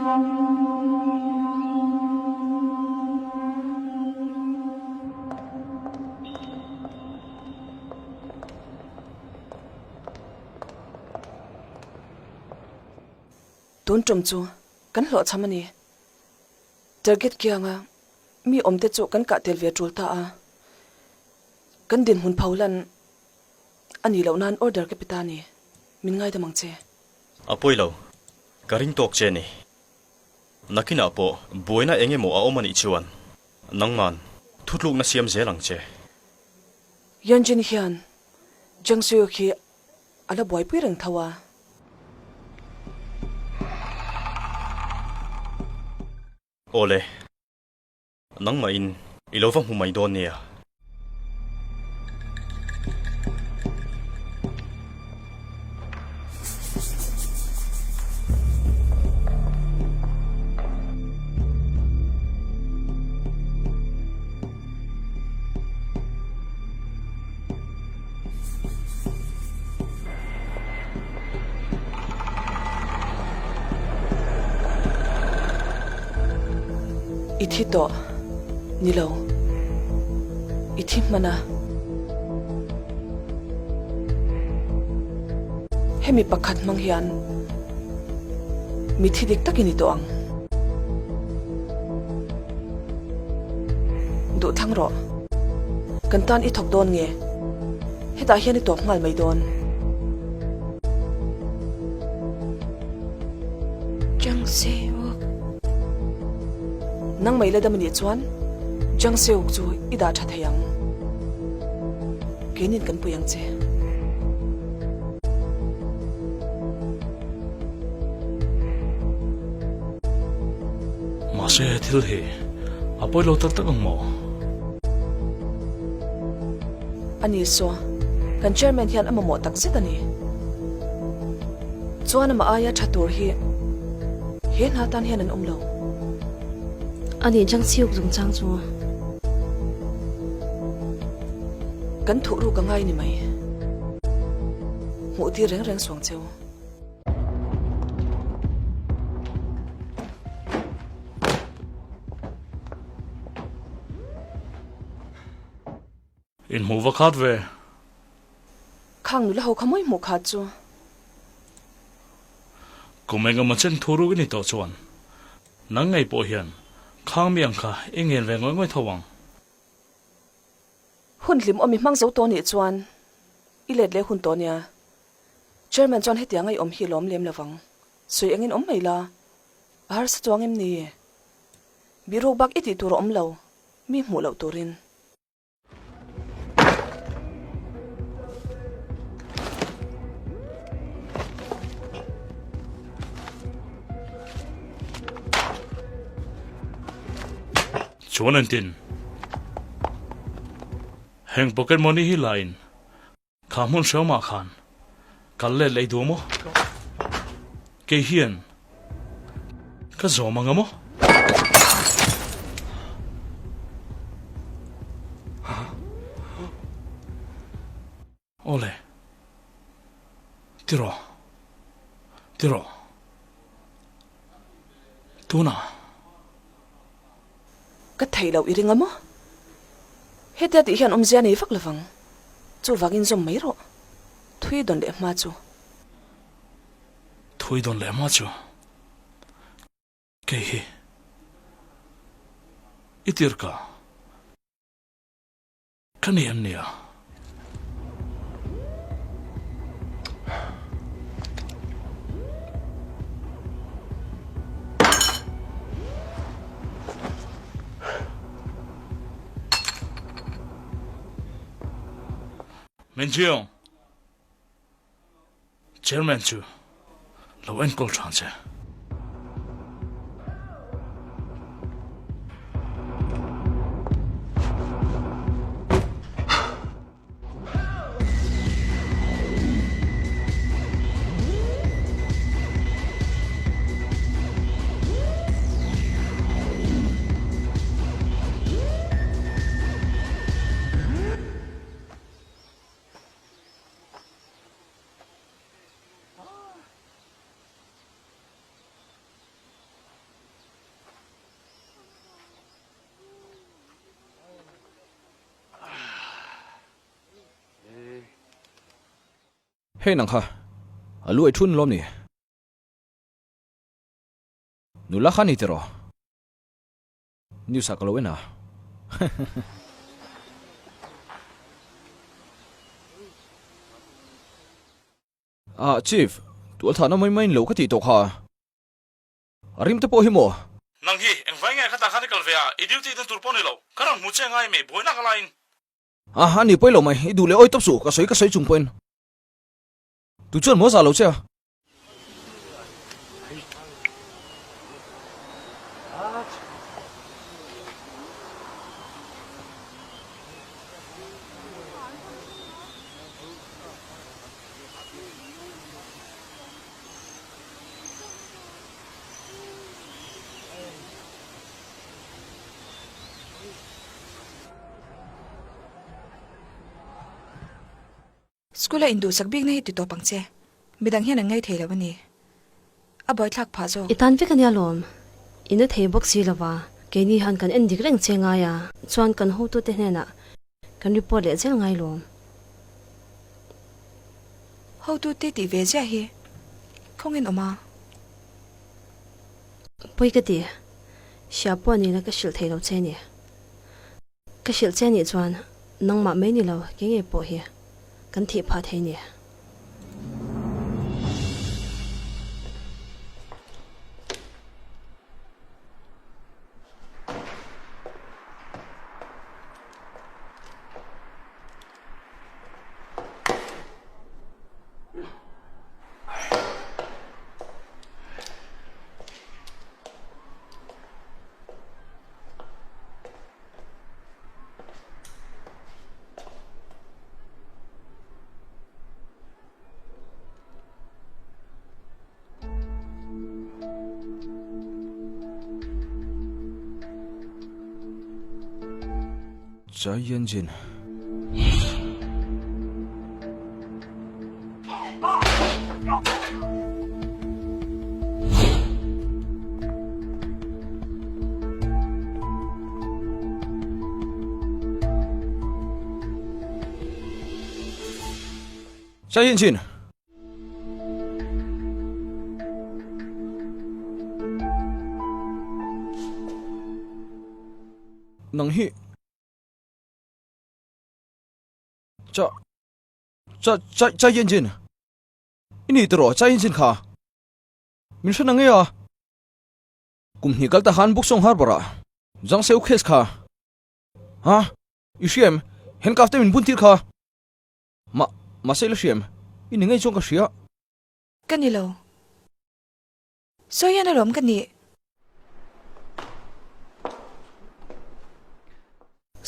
Tun tum chu kan hlawhchham a ni. Target kianga mi awmte chu kan kah tel ve tul ta a. Kan dinhmun pho lan a nih loh nan order ka pe ta a ni. Min ngaidam ang che. A pawi lo. Ka ring tawk che ni. Nakinah pawh buaina eng emaw a awm a nih chuan nangman thutlukna siam zel ang che. Yeonjin hian Jang Seo khi a la buaipui reng tho a. Awle. Nangmahin i lo va hmu mai dawn nia. I thi tawh. Ni lo. I thi hman a. Hemi pakhat hmang hian mi thi dik takin i tawh ang. Duh thlang rawh. Kan tan i thawk dawn nge? Hetah hian i tawp nghal mai dawn. Jang Seok. Nang mai la dam anih chuan Jang Seok chu i dah tha thei ang. Keinin kan pui ang che. Mahse thil hi a pawi lo tak tak ang maw? Ani saw, kan chairman hian a mamawh tak zet a ni. Chuan amah aia tha tur hi he hna tan hian an awm lo. Ani Jang Siuk zungchang chu. Kan thuh ruk a ngai ni mai. Hmuh tir reng reng suang cheu. In hmuh va khat ve. Khang nula ho kha mawi hmuh khat chu. Kum engemaw chen thu ruk i ni tawh chuan nang ngei pawh hian khang mi ang kha i ngen ve ngawih ngawih tho ang. Hun hlim awm i hmang zo tawh nih chuan i let leh hun tawh nia. Chairman chuan hetiang a i awm hi lawm lem lovang. Sawi engin awm mai la. A harsa chuang em ni? Bihruk bak i tih tur a awm lo, mi hmuh loh turin. Chuan entin? Heng pocket money hi la in kha hmun hreawmah khan kal let leh i duh maw? Kei hian ka zawm anga maw? Awle. Ti rawh. Ti rawh. Tunah. Ka thei loh i ring a maw? Hetia tih hian awmzia nei vak lovang. Chuvangin zawm mai rawh. Thui dawn leh hma chu. Thui dawn leh hma chu. Kei hi. I tir ka. Ka ni em nia? Min Jiong, Chairman chu lo enkawl than che. Hei nang kha, a lu ei thun lawm ni? Nula kha ni tiraw? News ah ka lo en a. Ah, Chief, tualthahna mai mai in lo ka tih tawh kha. A rim te pawh hi maw? Nang hi, engvai nge khatah khan i kal ve a, i duty dan tur pawh ni lo. Ka rawn hmu che ngai mai, buaina ka lain. A, a ni pawi lo mai, i duh leh awi tawp suh, ka sawi ka sawi chung pawhin. Tu chuan maw za lo che a? School a induhsak bikna hi ti tawp ang che. Midang hian an ngai thei lo a ni. A buaithlak phah zawk. I tan vek a nia lawm. I na thei bawk si lova, keini han kan en dik reng che ngai a, chuan kan hotute hnenah kan report leh zel ngai lawm. Hotute tih ve ziah hi khawngin awm a. Pawi ka ti. Hria pawh nila ka hrilh thei lo che ni. Ka hrilh che nih chuan nangmah mai ni lo ke ngei pawh hi kan thih phah thei ni. Chai Yanjin. Chai Yanjin. Nang hi Cha Cha Cha Cha Yanjin I ni tiraw Cha Yanjin kha min hre na ngei a kum hnih kal ta khan Buksong Harbour ah Jang Seo case kha ha i hria em handcuff te min bun tir kha mah mahse i la hria em i ni ngei chuan ka hria. Ka ni lo. Sawi hian alawm ka nih.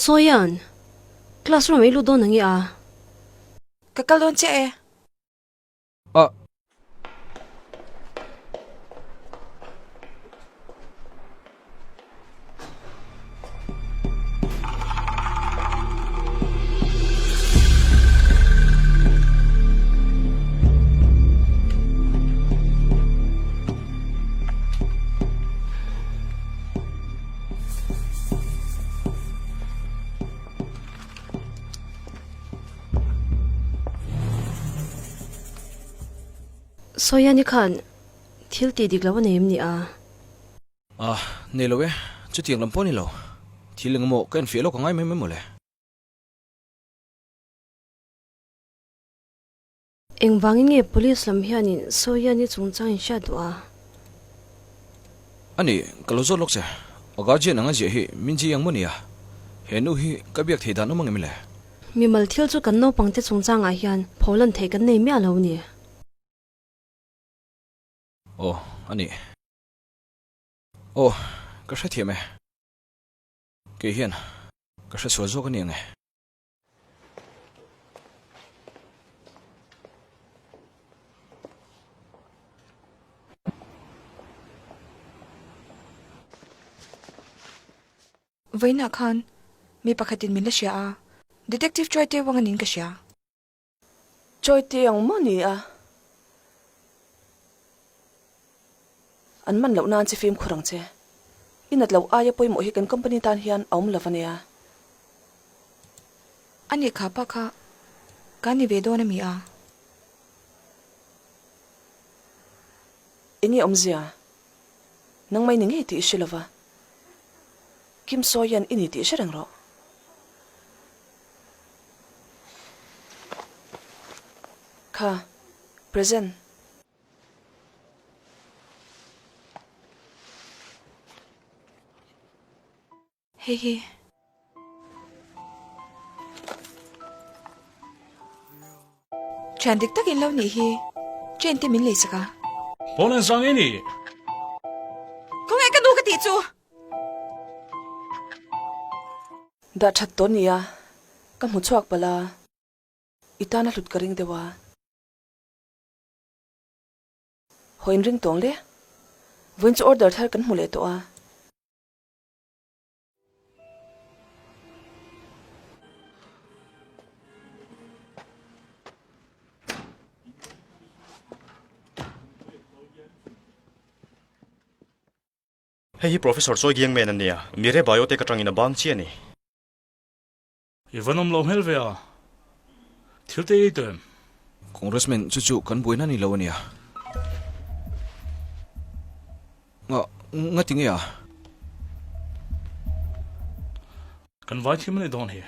Sawian, classroom i lut dawn ang i a? Ka kal dawn chiah e. A. Sawiani khan thil tih dik lo a nei em ni a? A, nei lo e, chutiang lam pawh a ni lo. Thil engemaw ka enfiah lawk a ngai mai mai mawle. Engvangin nge police lam hianin Sawiani chungchang in hriat duh a? A ni, ka lo zawt lawk che. A guardian anga ziah hi min ji ang maw nia? He nu hi ka biak thei dan awm ang em le? Mimal thil chu kan naupangte chungchangah hian pholan theih kan nei miah lo ni. Aw, a ni. Aw, ka hrethiam e. Kei hian ka hresual zawk a ni ang e. Vawiinah khan mi pakhatin min la hria a, Detective Choi Tae Wang anin ka hria. Choi Tae ang maw ni a? An man loh nan che fimkhur ang che. I nat loh aia pawimawh hi kan company tan hian a awm lo a nia. A nih kha pa kha ka ni ve dawn a mi a? Enge awmzia? Nangmah i ni ngei tih i hre lova. Kim Sawian i ni tih hre reng rawh. Kha, present. Hei hi. Thian dik tak in lo nih hi. Train te min lei sak a. Pawn an sang e ni. Khawngaih ka nu ka tih chu. Dah that tawh nia. Ka hmu chhuak palh a. I tan a hlut ka ring deuh a. Haw inring tawng le. Vawiin chu order thar kan hmu leh tawh a. Hei hi Professor Choi Giang Men a nia, Mire Biotech atangin a bang chiah a ni. I va nawm lo hmel ve a, thil te ei tawh em? Congressman chu chu kan buaina ni lo a nia. Nga, nga ti nge a? Kan vai thim a ni dawn hi.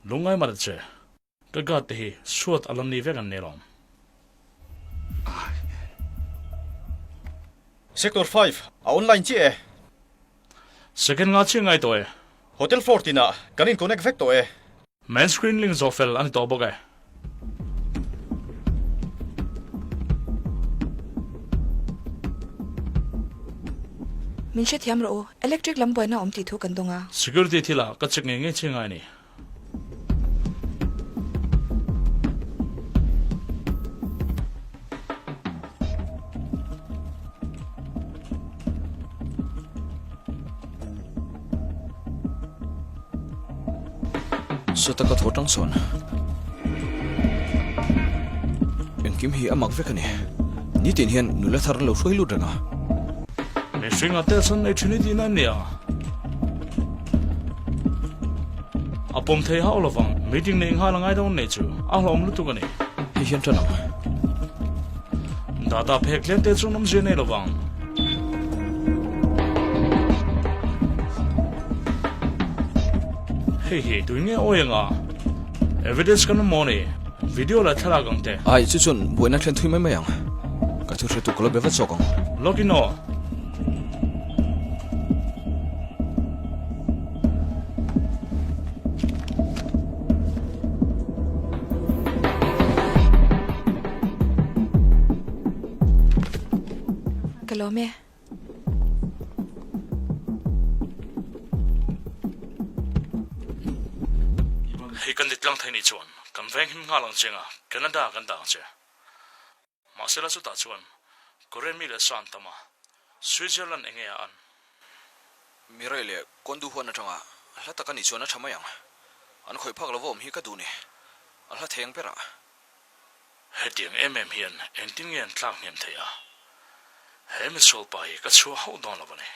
Lungngai mah ta che, ka guard te hi suat a lam ni vek an ni alawm. Sector 5, a online chiah e. Second nga chiah ngai tawh e. Hotel floor tinah kan in connect vek tawh e. Main screen link zawh fel a ni tawh bawk e. Min hrethiam rawh u, electric lam buaina a awm tih thu kan dawng a. Security thilah ka check ngei ngei che ngai a ni. Sawta ka thaw tang sawn. Engkim hi a mak vek a ni. Nitin hian nula thar an lo hruai lut reng a. Mihring a tel san nei thin i tihna ania. A pawm thei hauh lovang, meeting neih nghal a ngai dawn nei chu a hlawm lutuk a ni. Hei hian tan ang. Data phek tlem te chuan awmzia nei lovang. Hei hi tui nge awi anga? Evidence kan awm maw ni? Video leh thlalak ang te. Ai, chu chuan buaina thlen thui mai mai ang. Ka thu hretu ka lo be vat zawk ang. Login aw. Ka lawm e. Hei kan dik tlang thei nih chuan kan veng him nghal ang che nga Canada kan dah ang che. Mahsela chutah chuan Korean mi leh sa an tam a, Switzerland enge a an? Mirai leh Kondu huan atanga hla tak a nih chuan a tha mai ang. An khawih phak lova awm hi ka duh ni. A hla thei ang berah. Hetiang em em hian engtin nge an tlak hniam theih a? He misual pa hi ka chhuah hauh dawn lo a ni.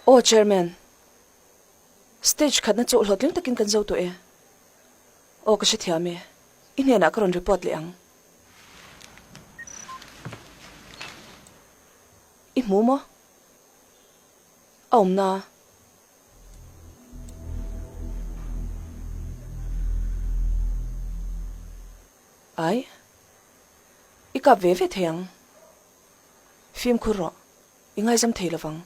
Aw Chairman, stage khatna chu hlawhtling takin kan zo tawh e. Aw ka hrethiam e, i hnenah ka rawn report leh ang. I hmu maw? A awmna. Ai, i kap ve ve thei ang. Fimkhur rawh, i ngaizam thei lovang.